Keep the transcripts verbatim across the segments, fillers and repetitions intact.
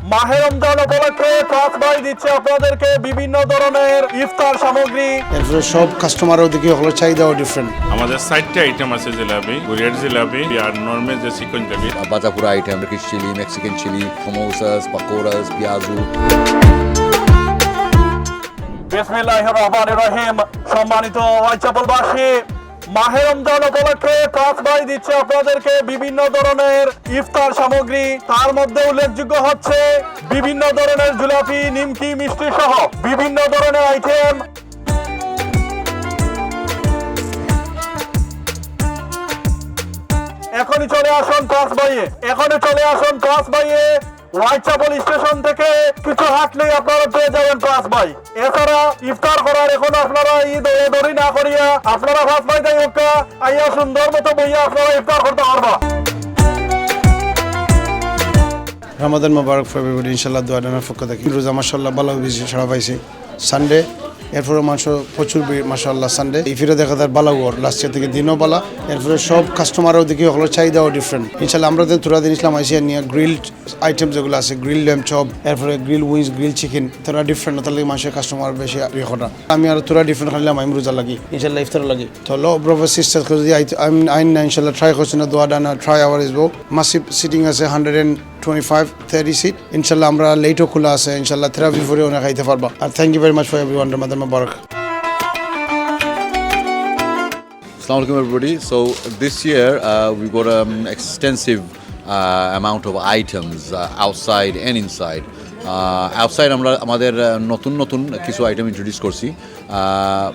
মাহে রমজান উপলক্ষে পাঁচ ভাই দিচ্ছে আপনাদেরকে বিভিন্ন ধরনের ইফতার সামগ্রী। এরপরে সব কাস্টমারও দেখি হকলর চাহিদাও ডিফারেন্ট। আমাদের চারটা আইটেম আছে, জিলাপি, গুড়ের জিলাপি আর নরমাল যে চিকেন জিলাপি। ভাজা পোড়া item, Turkish chili, Mexican chili, samosas, pakoras, piazu। বিসমিল্লাহির রহমানির রহিম। সম্মানিত হোয়াইটচ্যাপেলবাসী, মাহে রমজান উপলক্ষে পাঁচ ভাই দিচ্ছে আপনাদেরকে বিভিন্ন ধরনের ইফতার সামগ্রী। তার মধ্যে উল্লেখযোগ্য হচ্ছে বিভিন্ন ধরনের জিলাপি, নিমকি, মিষ্টি সহ বিভিন্ন ধরনের আইটেম। এখনই চলে আসুন পাঁচ ভাইয়ে, এখনই চলে আসুন পাঁচ ভাইয়ে। হোয়াইটচ্যাপেল স্টেশন থেকে কিছু হাঁটলেই আপনারা পেয়ে যাবেন পাঁচ ভাই। এছাড়া ইফতার করার এখন আপনারা এই দৌড়াদৌড়ি না করিয়া আপনারা পাঁচ ভাই যাই হোক, আইয়া সুন্দর মতো বইয়া আপনারা ইফতার করতে পারবা। রমাদান মোবারক ফর এভরিবডি। ইনশাল্লাহ দোয়া ডানার পক্ষ থাকি রোজা মাশাআল্লাহ ভালা বেশি সাড়া পাইছে। সানডে এরপরে মানুষ প্রচুর ভিড় মাশাআল্লাহ। সানডে ইফিরে দেখা যায় ভালা ওর লাস্ট ইয়ার থেকে দিনও ভালা। এরপরে সব কাস্টমারও দেখি হকলর চাহিদাও ডিফারেন্ট। ইনশাল্লাহ আমরা তো থুড়া দিন ইসলাম আইসি নিয়ে গ্রিলড আইটেম যেগুলো আছে, গ্রিল ল্যাম্ব চপ, এরপরে গ্রিল উইংস, গ্রিল চিকেন, তারা ডিফারেন্ট, তাহলে মানুষের কাস্টমার বেশি ইয়ে করা। আমি আরো থুড়া ডিফারেন্ট খাইলাম, আমি রোজা লাগি, ইনশাল্লাহ ইফতার লাগি। তো লো ব্রাদার সিস্টার যদি আইন না ইনশাল্লাহ ট্রাই করছে না দোয়া ডানা, try hour is bow. Massive seating আছে hundred and twenty five thirty seat. ইনশাল্লাহ আমরা লেটও খোলা আছে, ইনশাল্লাহ তেরাবি পরে অনেক খাইতে পারবা। আর thank you very much for everyone, রমাদান মোবারক। Assalamu alaikum, everybody. So this year uh, we got an extensive uh, amount of items uh, outside and inside. Outside আমরা আমাদের আহ, নতুন নতুন কিছু আইটেম ইন্ট্রোডিউস করছি।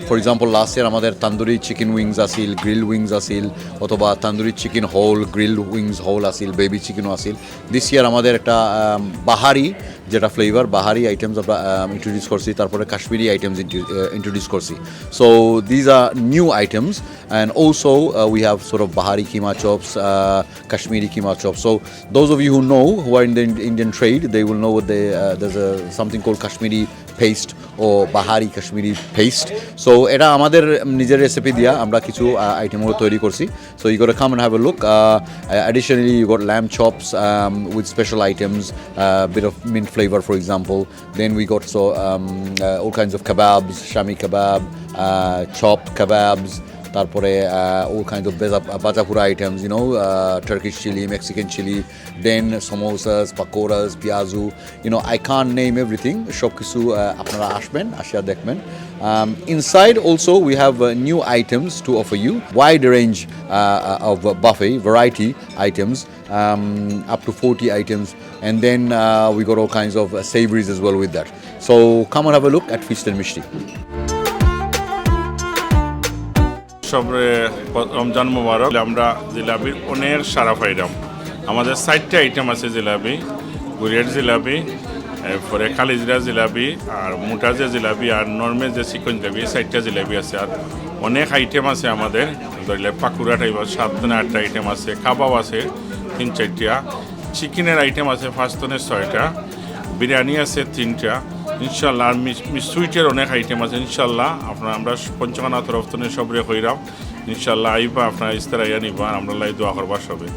ফর এক্সাম্পল, লাস্ট ইয়ার আমাদের তান্দুরি চিকেন উইংস আছিল, গ্রিল উইংস আছিল, অথবা tandoori chicken whole, grill wings whole আছিল, বেবি চিকেনও আছিল। দিস ইয়ার আমাদের একটা আম, বাহারি, যেটা ফ্লেভার বাহারি আইটেমস আমরা ইন্ট্রোডিউস করছি, তারপরে কাশ্মীরি আইটেমস ইন্ট্রোডিউস করছি। So these are new items, and also uh, we have sort of Bahari keema chops, uh, Kashmiri keema chops. So those of you who know, who are in the Indian trade, they will know what they uh, there's a something called Kashmiri paste or Bahari Kashmiri paste. So এটা আমাদের নিজের রেসিপি দিয়া আমরা কিছু আইটেমগুলো তৈরি করছি। So you got to come and have a look. Uh, additionally, you got lamb chops um, with special items, uh, bit of mint flavor, for example. Then we got so um, uh, all kinds of kebabs, Shami kebab, uh, chop kebabs, তারপরে uh, all kinds of beza- uh, bajapura items, you know, uh, Turkish chili, Mexican chili, then samosas, pakoras, piazu. You know, I can't name everything. সব কিছু uh, আপনারা আসবেন, আসিয়া দেখবেন। Um, inside also we have uh, new items to offer you. Wide range uh, of buffet variety items, um, up to forty items, and then uh, we got all kinds of uh, savories as well with that. So come and have a look at Feast and Mishti. সবরে রমজান মোবারক। আমরা জিলাপির অনেক সারা পাইলাম। আমাদের চারটা আইটেম আছে জিলাপি, গুড়ের জিলাপি, এরপরে কালিজিরা জিলাপি, আর মোটা যে জিলাপি, আর নরমাল যে চিকন জিলাপি, এই চারটা জিলাপি আছে। আর অনেক আইটেম আছে আমাদের, ধরলে পাকুড়া টাইপের সাত থেকে আটটা আইটেম আছে, কাবাব আছে তিন চারটা, চিকেনের আইটেম আছে পাঁচ থেকে ছয়টা, বিরিয়ানি আছে তিনটা। ইনশাল্লাহ আর মিস মিস সুইটের অনেক আইটেম আছে। ইনশাল্লাহ আপনারা আমরা পঞ্চকানা তরফ থেকে সবরে কইরাম, ইনশাল্লাহ আইবা, আপনারা ইস্তার আইয়া নিবা, আর আমরা লাই দোয়া করবা সবে।